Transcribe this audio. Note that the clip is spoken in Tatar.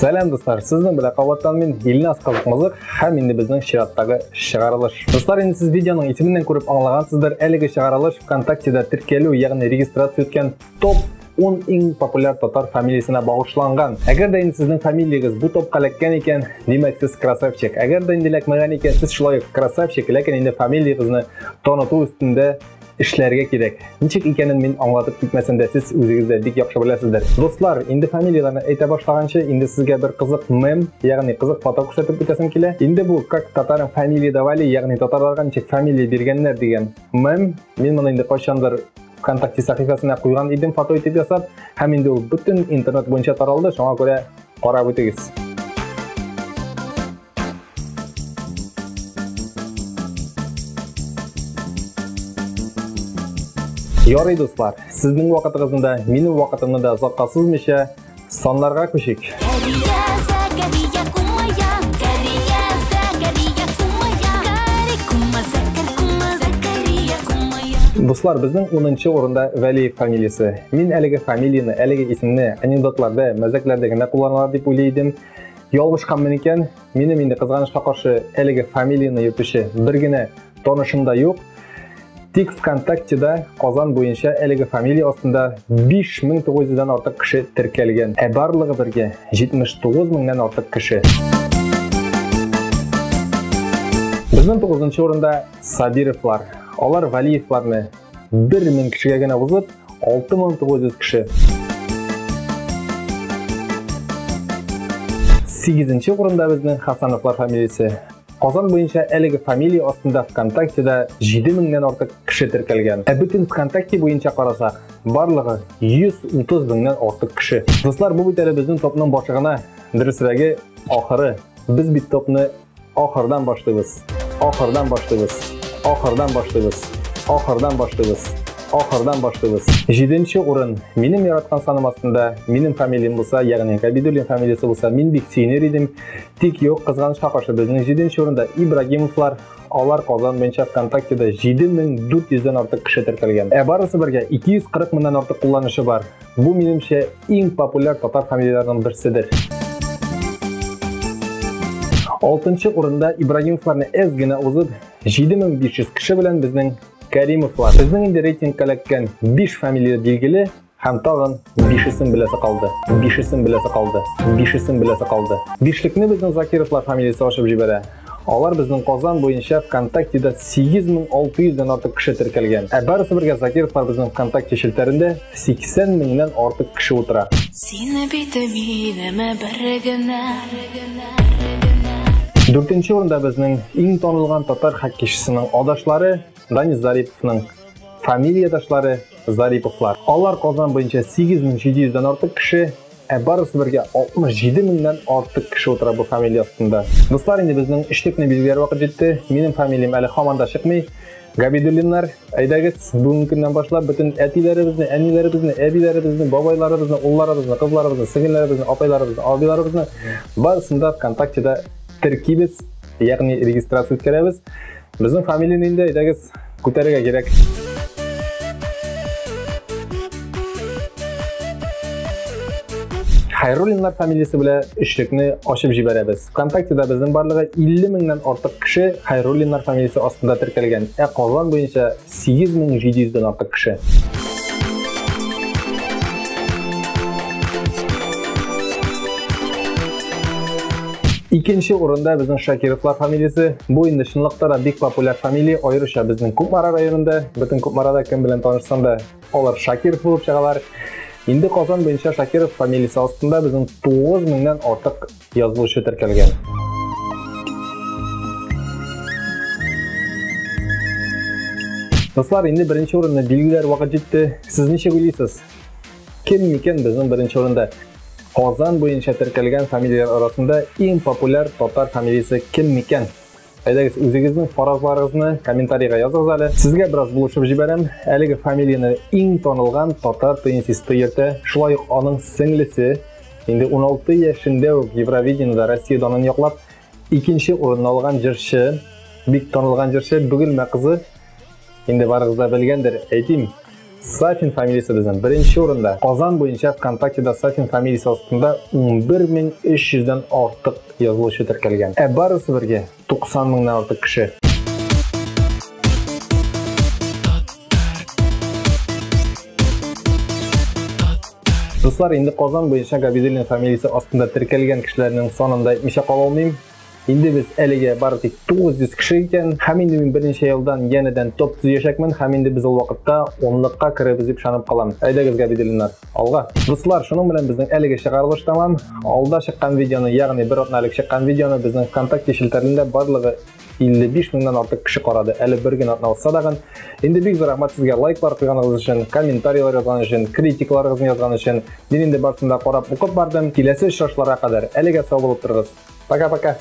Сәлам, дуслар! Сезнең белән кабаттан мин, Илназ Кызыкмызык, һәм инде безнең чираттагы чыгарылыш. Дуслар, инде сез видеоның исеменнән күреп аңлагансыздыр, әлеге чыгарылыш ВКонтактеда теркәлү, ягъни регистрация үткән топ 10 иң популяр татар фамилиясенә багышланган. Әгәр дә инде сезнең фамилиягез бу топка эләккән икән, димәк сез красавчик. Әгәр дә инде эләкмәгән икән, сез шулай ук красавчик, ләкин инде фамилиягезне таныту өстендә эшләргә кирәк. Ничек икәнен мин аңлатып китмәсәм дә, сез үзегез дә бик яхшы беләсездер. Дуслар, инде фамилияләрне әйтә башлаганчы, инде сезгә бер кызык мем, ягъни кызык фото күрсәтеп үтәсем килә. Инде бу как татарам фамилия давали, ягъни татарларга ничек фамилия биргәннәр дигән мем. Мин моны инде кайчандыр ВКонтакте сәхифәсенә куйган идем фото итеп ясап, һәм инде ул бөтен интернет буенча таралды, шуңа күрә карап үтегез. Ярый, дуслар, сезнең вакытыгызны да, минем вакытымны да озакка сузмыйча, саннарга күчик. Дуслар, безнең 10 урында Вәлиев фамилиясе. Мин әлеге фамилияне, әлеге исемне анекдотларда, мәзәкләрдә генә кулланалар дип уйлый идем. Ялгышканмын икән, минем инде кызганычка каршы әлеге фамилияне йөртүче бер генә танышым да юк. Тик ВКонтактеда Казан буенча әлеге фамилия астында 5900 дән артык кеше теркәлгән. Ә барлыгы бергә 79 меңнән артык кеше. Безнең 9 урында Сабировлар. Алар Валиевларны 1000 кешегә генә узып, 6900 кеше. 8 урында безнең Хасановлар фамилиясе. Казан буенча әлеге фамилия астында ВКонтактеда 7000 нән артык кеше теркәлгән. Ә бөтен ВКонтакте буенча карасак, барлыгы 130 меңнән артык кеше. Дуслар, бу бит әле безнең топның башы гына, дөресрәге, ахыры. Без бит топны ахырдан башлыйбыз. Ахырдан башлыйбыз. Ахырдан башлыйбыз. Ахырдан башлыйбыз. Ахырдан башлыйбыз. 7 урын. Минем яраткан саным астында минем фамилиям булса, ягъни Габидуллин фамилиясе булса, мин бик сөенер идем. Тик юк, кызганычка каршы безнең 7 урында Ибрагимовлар. Алар Казан буенча ВКонтактеда 7400 дән артык кеше теркәлгән. Ә барысы бергә 240 меңнән артык кулланучы бар. Бу минемчә иң популяр татар фамилияләренең берседер. 6 урында Ибрагимовларны әз генә узып, 7500 кеше белән безнең Каримовлар. Безнең инде рейтингка эләккән 5 фамилия билгеле, һәм тагын 5-сен беләсе калды. 5-сен беләсе калды. 5-сен беләсе калды. Бишлекне безнең Закировлар фамилиясе ачып җибәрә. Алар безнең Казан буенча ВКонтактеда 8600 дән артык кеше теркәлгән. Ә барысы бергә Закировлар безнең ВКонтакте челтәрендә 80 меңнән артык кеше утыра. Сине бит минеме бер генә. 4 урында безнең иң танылган татар хоккейчысының адашлары Данис Зариповның фамилиядашлары Зариповлар. Алар Казан буенча 8700 дән артык кеше, ә барысы бергә 67 меңнән артык кеше утыра бу фамилия астында. Дуслар, инде безнең өчлекне билгеләр вакыт җитте. Минем фамилиям әле һаман да чыкмый. Габидуллиннар, әйдәгез, бүгенге көннән башлап бөтен әтиләребезне, әниләребезне, әбиләребезне, бабайларыбызны, улларыбызны, кызларыбызны, сеңелләребезне, апайларыбызны, абыйларыбызны барысын да ВКонтактеда теркибез, ягъни регистрация үткәрәбез. Безнең фамилияне инде әйдәгез күтәрергә кирәк. Хайруллиннар фамилиясе белән өчлекне ачып җибәрәбез. ВКонтактеда безнең барлыгы 50 меңнән артык кеше Хайруллиннар фамилиясе астында теркәлгән, ә Казан буенча 8700 дән артык кеше. Икенче урында безнең Шакировлар фамилиясе. Бу инде чынлыкта да бик популяр фамилия, аеруча безнең Кукмара районында. Бөтен Кукмарада кем белән танышсаң да, алар Шакиров булып чыгалар. Инде Казан буенча Шакиров фамилиясе астында безнең 9 меңнән артык язылучы теркәлгән. Дуслар, инде беренче урынны билгеләр вакыт җитте. Сез ничек уйлыйсыз? Кем микән безнең беренче урында? Казан буенча теркәлгән фамилияләр арасында иң популяр татар фамилиясе кем микән? Әйдәгез, үзегезнең фаразларыгызны комментарийга языгыз әле. Сезгә бераз булышып җибәрәм. Әлеге фамилияне иң танылган татар теннисисты йөртә. Шулай ук аның сеңлесе инде 16 яшендә үк Евровидениедә Россия данын яклап, икенче урынны алган җырчы, бик танылган җырчы Бөгелмә кызы. Инде барыгыз да белгәндер, әйтим. Сафин фамилиясе безнең беренче урында. Казан буенча ВКонтактеда Сафин фамилиясе астында 11300 дән артык язылучы теркәлгән. Ә барысы бергә 90 меңнән артык кеше. Дуслар, инде Казан буенча Габидуллин фамилиясе астында теркәлгән кешеләрнең санын да әйтмичә кала алмыйм. Инде без әлегә бары тик 900 кеше икән, һәм инде мин берничә елдан янәдән топ төзиячәкмен, һәм инде без ул вакытта онлыкка керербез дип ышанып калам. Әйдәгез, Габидуллиннар, алга! Дуслар, шуның белән безнең әлеге чыгарылыш тәмам. Алда чыккан видеоны, ягъни бер атна элек чыккан видеоны безнең ВКонтакте челтәрендә барлыгы 55 меңнән артык кеше карады. Әле бер генә атна узса дагын. Инде бик зур рәхмәт сезгә лайклар куйганыгыз өчен, комментарийлар язган өчен, критикаларыгызны язган өчен. Мин инде барысын да карап укып бардым. Киләсе очрашларга кадәр әлегә сау булып торыгыз. Пока-пока.